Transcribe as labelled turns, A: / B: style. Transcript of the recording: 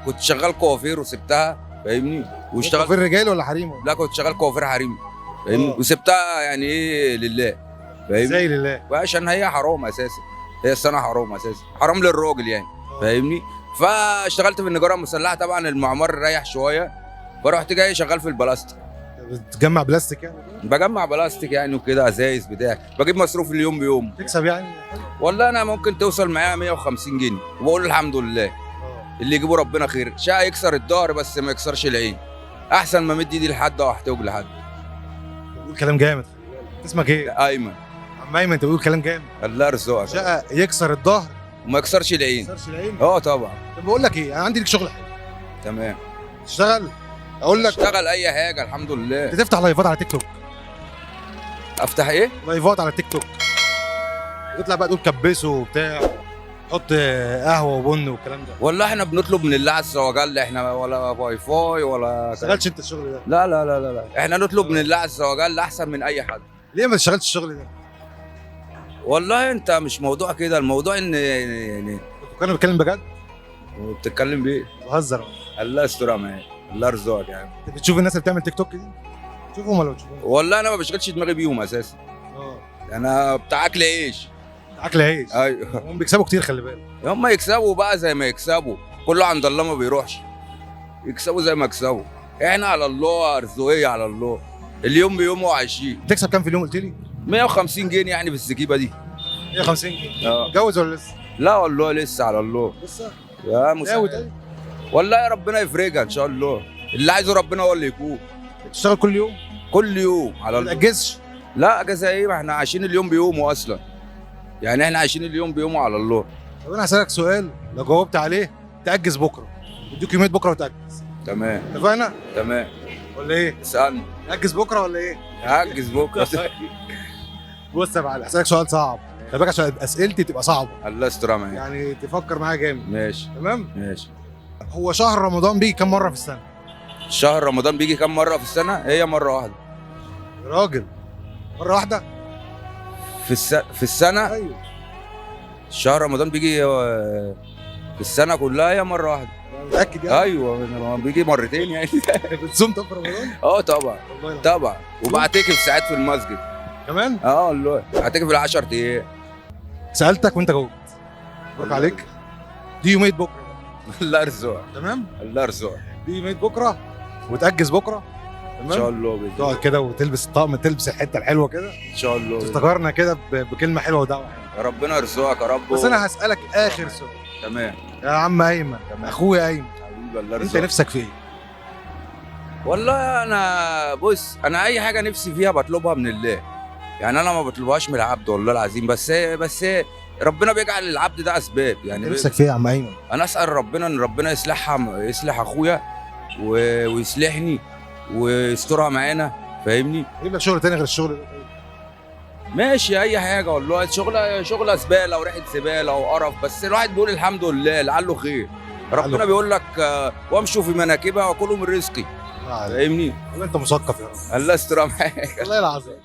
A: كنت شغال كوافير وسبتها، فاهمني؟ واشتغلت.
B: كوافير رجال ولا حريم؟
A: لا، كنت شغال كوافير حريم، فاهمني؟ وسبتها يعني ايه لله، فاهمني؟
B: ازاي لله؟
A: وعشان هي حرام اساسا، هي الصنعة حرام اساسا، حرام للراجل يعني، فاهمني؟ فاشتغلت في النجاره المسلحة، طبعا المعمار ريح شوية، فرحت جاي شغال في البلاستيك.
B: بتجمع بلاستيك يعني؟
A: بجمع بلاستيك يعني وكده، ازايز بتاع، بجيب مصروف اليوم بيوم.
B: تكسب يعني؟
A: والله انا ممكن توصل معايا 150 جنيه وبقول الحمد لله. اللي يجيبه ربنا خير، شاء يكسر الظهر بس ما يكسرش العين، احسن ما مد ايدي لحد او احتاج لحد.
B: بتقول كلام جامد. اسمك ايه؟
A: ايمن.
B: عم ايمن، انت بتقول كلام جامد.
A: الله يرزقك.
B: شقه يكسر الظهر
A: وما يكسرش العين.
B: ما يكسرش العين.
A: اه طبعا.
B: طب بقول لك ايه، انا عندي لك شغل حلو.
A: تمام.
B: تشتغل؟ اقول لك
A: اشتغل اي حاجة الحمد لله.
B: انت تفتح لايفات على تيك توك.
A: افتح ايه؟
B: لايفات على تيك توك، وتطلع بقى تقول كبسة وبتاع، حط قهوة وبن والكلام ده.
A: والله احنا بنطلب من الله عز وجل، احنا ولا واي فاي ولا
B: ما اشتغلتش انت الشغل ده؟
A: لا لا لا لا لا، احنا نطلب من الله عز وجل احسن من اي حد.
B: ليه ما تشتغلش الشغل ده؟
A: والله انت مش موضوع كده، الموضوع ان يعني
B: كنت بتكلم بجد؟
A: بتتكلم بايه؟
B: بهزر.
A: الله يسترها معاك، الله يرزقك يا عم.
B: انت بتشوف الناس اللي بتعمل تيك توك دي؟ تشوفهم ولا بتشوفهم؟
A: والله انا ما بشغلش دماغي بيهم اساسا. انا بتاع اكل عيش.
B: اكل عيش.
A: ايوه.
B: هم بيكسبوا كتير، خلي بالك.
A: هم يكسبوا بقى زي ما يكسبوا، كله عند الله ما بيروحش. يكسبوا زي ما يكسبوا، احنا على الله، ارزقيه على الله، اليوم بيومه عايشين.
B: بتكسب كام في اليوم قلت لي؟
A: 150 جنيه يعني في الزكيبه دي.
B: 150 جنيه. متجوز ولا لسه؟
A: لا والله لسه على الله.
B: لسه؟
A: يا
B: ناوي
A: مساعد.
B: طيب؟
A: والله يا ربنا يفرجها ان شاء الله، اللي عايزه ربنا هو اللي يكون.
B: بتشتغل كل يوم؟
A: كل يوم على
B: ما
A: الله.
B: تاجزش؟
A: لا اجازه ايه، ما احنا عايشين اليوم بيومه اصلا، يعني احنا عايشين اليوم بيومه على الله.
B: طب انا هسالك سؤال لو جاوبت عليه تاجز بكره، اديك يومين بكره وتاجز.
A: تمام.
B: اتفقنا؟
A: تمام.
B: ولا ايه؟
A: اسالني.
B: تاجز بكره ولا ايه؟
A: هاجز بكره.
B: بص يا معلم، هسالك سؤال صعب، خلي بالك عشان اسئلتي تبقى صعبة.
A: الله يسترها معاك.
B: يعني تفكر معايا جامد.
A: ماشي.
B: تمام؟
A: ماشي.
B: هو شهر رمضان بيجي كم مرة في السنة؟
A: شهر رمضان بيجي كم مرة في السنة؟ هي مرة واحدة.
B: يا راجل، مرة واحدة؟
A: في السنة؟
B: ايوه.
A: شهر رمضان بيجي في السنة كلها هي مرة واحدة.
B: متاكد يعني؟
A: ايوه، بيجي مرتين يعني.
B: بتصوم طب في رمضان؟
A: اه طبعا.
B: والله
A: طبعا، وبعتكف ساعات في المسجد.
B: كمان؟
A: اه والله، بعتكف ال10 ايام.
B: سالتك وانت جاوبت. مبروك عليك. دي يومية بكره.
A: الله يرزقك.
B: تمام؟
A: الله يرزقك.
B: دي يومية بكره وتأجز بكره.
A: ان شاء الله باذن
B: تقعد كده وتلبس الطقم، تلبس الحتة الحلوة كده.
A: ان شاء الله.
B: تفتكرنا كده بكلمه حلوة ودعوة حلوة.
A: ربنا يرزقك يا رب.
B: بس انا هسالك اخر سؤال.
A: تمام.
B: يا عم ايمن، اخويا ايمن.
A: حبيبي الله
B: انت
A: يرزقك.
B: نفسك في ايه؟
A: والله انا بص، انا اي حاجة نفسي فيها بطلبها من الله، يعني انا ما بطلبهاش من العبد والله العظيم، بس ربنا بيجعل العبد ده اسباب يعني.
B: نفسك في ايه يا عم ايمن؟
A: انا اسال ربنا ان ربنا يصلحها، يصلح اخويا ويصلحني ويسترها معانا، فاهمني؟
B: يجيب لك شغل تاني غير الشغل ده.
A: ماشي اي حاجة والله، شغله زبالة وريحه زبالة وقرف، بس الواحد بيقول الحمد لله لعله خير. ربنا بيقول لك وامشوا في مناكبها وكلوا من رزقي، فاهمني؟
B: والله انت مثقف يا راجل.
A: الله يسترها معاك.
B: والله العظيم.